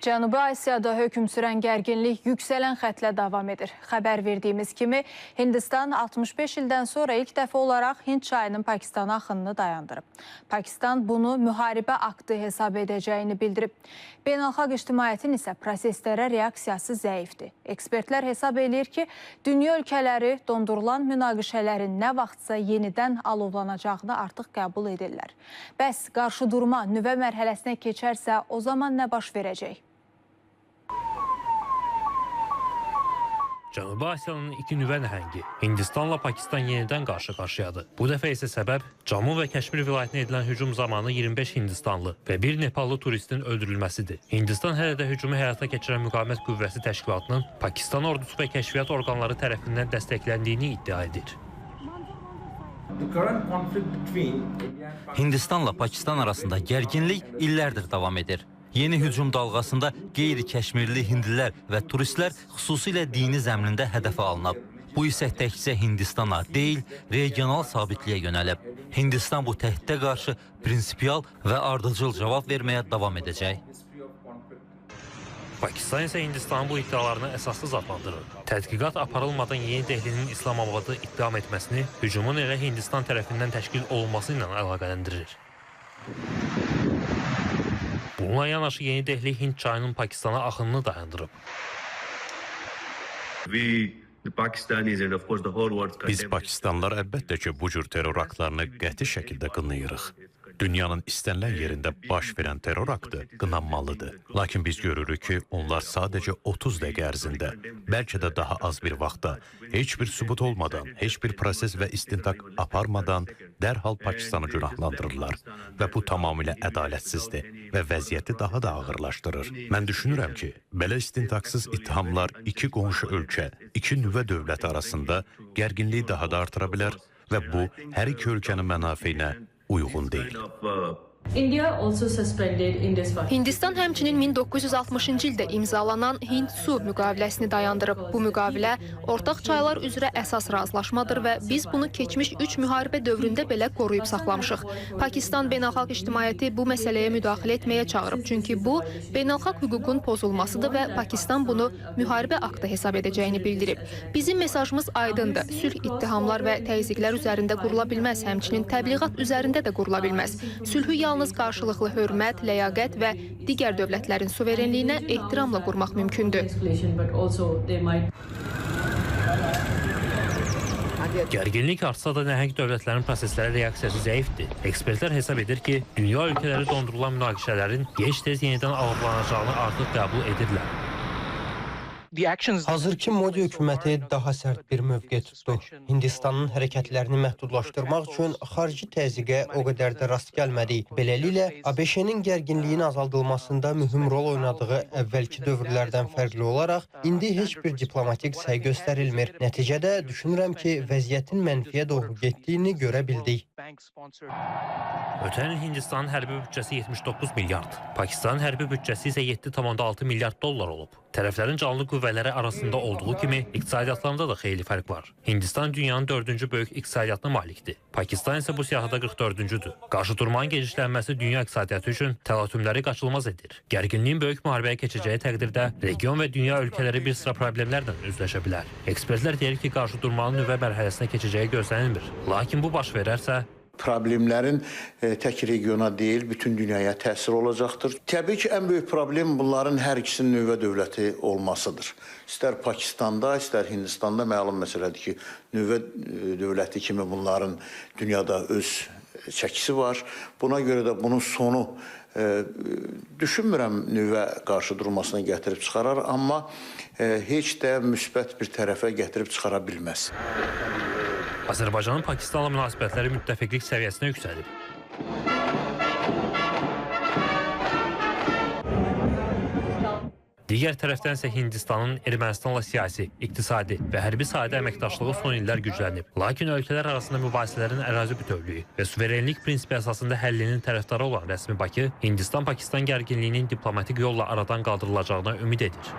Cənubi Asiyada hökm sürən gərginlik yüksələn xətlə davam edir. Xəbər verdiyimiz kimi Hindistan 65 ildən sonra ilk dəfə olaraq Hind çayının Pakistana axınını dayandırıb. Pakistan bunu müharibə aktı hesab edəcəyini bildirib. Beynəlxalq ictimaiyyətin isə proseslərə reaksiyası zəifdir. Ekspertlər hesab eləyir ki, dünya ölkələri dondurulan münaqişələrin nə vaxtsa yenidən alovlanacağını artıq qəbul edirlər. Bəs qarşıdurma nüvə mərhələsinə keçərsə, o zaman nə baş verəcək? Cənubi Asiyanın iki nüvə nəhəngi Hindistanla Pakistan yenidən qarşı-qarşıyadır. Bu dəfə isə səbəb Cammu və Kəşmir vilayətinə edilən hücum zamanı 25 Hindistanlı və bir Nepallı turistin öldürülməsidir. Hindistan hələ də hücumu həyata keçirən Müqavimət Qüvvəsi Təşkilatının Pakistan ordusu və kəşfiyyat orqanları tərəfindən dəstəkləndiyini iddia edir. Hindistanla Pakistan arasında gərginlik illərdir davam edir. Yeni hücum dalğasında qeyri-Kəşmirli hindlilər və turistlər xüsusilə dini zəmində hədəfə alınıb. Bu isə təkcə Hindistana deyil, regional sabitliyə yönəlib. Hindistan bu təhdidə qarşı prinsipial və ardıcıl cavab verməyə davam edəcək. Pakistan isə Hindistanın bu iddialarını əsassız adlandırır. Tədqiqat aparılmadan Yeni Dehlinin İslamabadı ittiham etməsini hücumun elə Hindistan tərəfindən təşkil olunması ilə əlaqələndirir. Bununla yanaşı Yeni Dehli Hind çayının Pakistana axınını dayandırıb. Biz Pakistanlılar əlbəttə ki, bu cür terror aktlarını qəti şəkildə qınayırıq. Dünyanın istənilən yerində baş verən terror aktı qınanmalıdır. Lakin biz görürük ki, onlar sadəcə 30 dəqiqə ərzində, bəlkə də daha az bir vaxtda, heç bir sübut olmadan, heç bir proses və istintaq aparmadan dərhal Pakistanı günahlandırırlar və bu tamamilə ədalətsizdir və vəziyyəti daha da ağırlaşdırır. Mən düşünürəm ki, belə istintaqsız ittihamlar iki qonşu ölkə, iki nüvə dövləti arasında gərginliyi daha da artıra bilər və bu hər iki ölkənin mənafeyinə uyğun deyil. Hindistan həmçinin 1960-cı ildə imzalanan Hind-Su müqaviləsini dayandırıb. Bu müqavilə ortaq çaylar üzrə əsas razılaşmadır və biz bunu keçmiş 3 müharibə dövründə belə qoruyub saxlamışıq. Pakistan beynəlxalq ictimaiyyəti bu məsələyə müdaxilə etməyə çağırıb. Çünki bu, beynəlxalq hüququn pozulmasıdır və Pakistan bunu müharibə aktı hesab edəcəyini bildirib. Bizim mesajımız aydındır. Sülh ittihamlar və təzyiqlər üzərində qurula bilməz, həmçinin təbliğat üzərində də qurula bilməz. Sülhü yalnız qarşılıqlı hörmət, ləyaqət və digər dövlətlərin suverenliyinə ehtiramla qurmaq mümkündür. Gərginlik artsa da nəhəng dövlətlərin proseslərə reaksiyası zəifdir. Ekspertlər hesab edir ki, dünya ölkələri dondurulan münaqişələrin gec-tez yenidən alovlanacağını artıq qəbul edirlər. Hazırki Modi hökuməti daha sərt bir mövqe tutdu. Hindistanın hərəkətlərini məhdudlaşdırmaq üçün xarici təzyiqə o qədər də rast gəlmədik. Beləliklə, ABŞ-nin gərginliyin azaldılmasında mühüm rol oynadığı əvvəlki dövrlərdən fərqli olaraq, indi heç bir diplomatik səy göstərilmir. Nəticədə düşünürəm ki, vəziyyətin mənfiyə doğru getdiyini görə bildik. Ötən il Hindistanın hərbi büdcəsi 79 milyard, Pakistanın hərbi büdcəsi isə 7,6 milyard dollar olub. Tərəflərin canlı qüvvələri arasında olduğu kimi iqtisadiyyatlarında da xeyli fərq var. Hindistan dünyanın 4-cü böyük iqtisadiyyatına malikdir. Pakistan isə bu siyahıda 44-cüdür. Qarşıdurmanın genişlənməsi dünya iqtisadiyyatı üçün təlatümləri qaçılmaz edir. Gərginliyin böyük müharibəyə keçəcəyi təqdirdə region və dünya ölkələri bir sıra problemlərlə üzləşə bilər. Ekspertlər deyir ki, qarşıdurmanın nüvə mərhələsinə keçəcəyi gözlənilmir. Lakin bu baş verərsə, problemlərin tək regiona deyil, bütün dünyaya təsir olacaqdır. Təbii ki, ən böyük problem bunların hər ikisinin nüvə dövləti olmasıdır. İstər Pakistanda, istər Hindistanda məlum məsələdir ki, nüvə dövləti kimi bunların dünyada öz çəkisi var. Buna görə də bunun sonu düşünmürəm nüvə qarşı durmasına gətirib çıxarar, amma heç də müsbət bir tərəfə gətirib çıxara bilməz. Azərbaycanın Pakistanla münasibətləri müttəfiqlik səviyyəsinə yüksəlib. Digər tərəfdən isə Hindistanın Ermənistanla siyasi, iqtisadi və hərbi sahədə əməkdaşlığı son illər güclənib. Lakin ölkələr arasında mübahisələrin ərazi bütövlüyü və suverenlik prinsipi əsasında həllinin tərəfdarı olan rəsmi Bakı, Hindistan-Pakistan gərginliyinin diplomatik yolla aradan qaldırılacağına ümid edir.